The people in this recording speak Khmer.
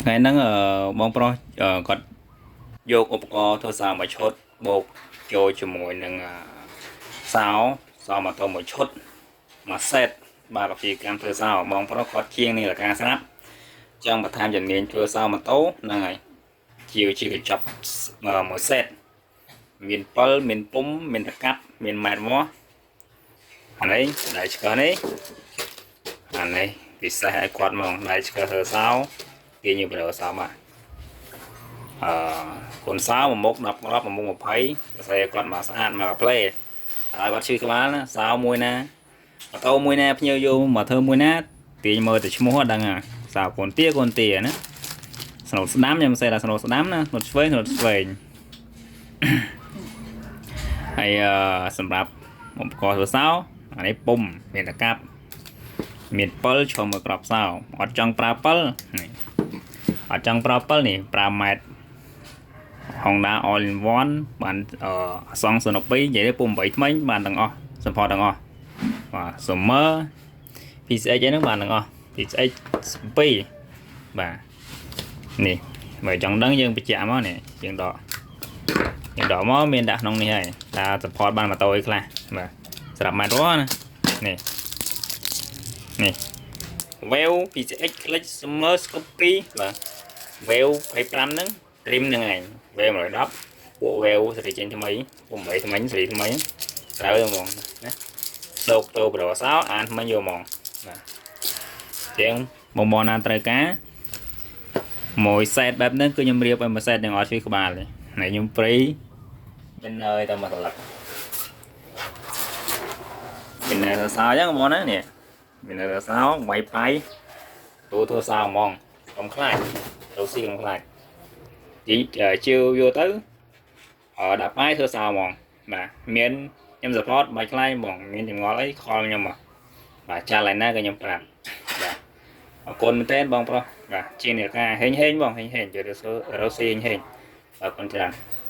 ថ្ងៃហ្នឹងបងប្រុសគាត់យកឧបករណ៍ធ្វើសោមួយឈុតបូកចូលជាមួយនឹងសោសោម៉ូតូមួយឈុតមួយសេតបាទវិធីកម្មធ្វើសោបងប្រុសគាត់ជាងនេះលការស្រាប់ចង់បន្ថែមជំនាញធ្វើសោម៉ូតូហ្នឹងហើយជាកញ្ចប់មួយសេតមានពិលមានពុំមានតកាប់មានម៉ែត្រវាស់អានេះដៃឆ្កឹះនេះអានេះពិសេសឲ្យគាត់ហ្មងដៃឆ្កឹះធ្វើសោគេញើប្រសោបាទអឺកូនសោមួយមុខ10គ្រាប់មួយមុខ20សរសេរគាត់មកស្អាតមកកាផ្លេហើយគាត់ឈឺក្បាលណាសោមួយណាម៉ូតូមួយណាភ្ញៀវយកមកធ្វើមួយណាទាញមើលតែឈ្មោះដឹងហ่าសោកូនទាកូនទាណាស្នូតស្ដាំខ្ញុំសេថាស្នូតស្ដាំណាស្នូតឆ្វេងស្នូតឆ្វេងហើយអឺសម្រាប់ឧបករណ៍ធ្វើសោអានេះពុំមានតកាប់មានពិលឈរមួយក្របសោអត់ចង់ប្រើពិលនេះអត់ចង់ប្រើពិលនេះប្រើម៉ែត្រ Honda All in One បានអសង់សនុក2និយាយទៅពុំ8ថ្មីបានទាំងអស់សម្ផស្សទាំងអស់បាទ Summer PCX ហ្នឹងបានទាំងអស់ PCX 2បាទនេះបើចង់ដឹងយើងបញ្ជាក់មកនេះយើងដកយើងដកមកមានដាក់ក្នុងនេះហើយថា support បានម៉ូតូអីខ្លះបាទសម្រាប់ម៉ែត្រណានេះនេះ Wave PCX Click Summer Scoopy បាទ Wave 25ហ្នឹង trim ហ្នឹងឯង Wave 110ពួក Wave សេរីចេញថ្មីពួក8ថ្មីសេរីថ្មីត្រូវហ្មងណាដូកទៅប្រសោអានថ្មីយកហ្មងបាទជាងបងបងណាត្រូវការមួយសេតបែបហ្នឹងគឺខ្ញុំរៀបឲ្យមួយសេតទាំងអត់ឈឺក្បាលទេហើយខ្ញុំព្រីមានហើយតែមួយសន្លឹកមាននៅសរអញ្ចឹងបងណានេះមាននៅសរវាយប៉ៃទូធ្វើសោហ្មងកុំខ្លាចទៅស៊ីកុំខ្លាចជីជឿយកទៅដាក់ប៉ាយធ្វើសោហ្មងបាទមានខ្ញុំ support បាច់ខ្លាចហ្មងមានចម្ងល់អីខលខ្ញុំមកបាទចាល់ឯណាក៏ខ្ញុំប្រាប់បាទអរគុណមែនទែនបងប្រុសបាទជាអ្នកការហេងហេងបងហេងហេងជួយរកស៊ីហេងហេងអរគុណច្រើន។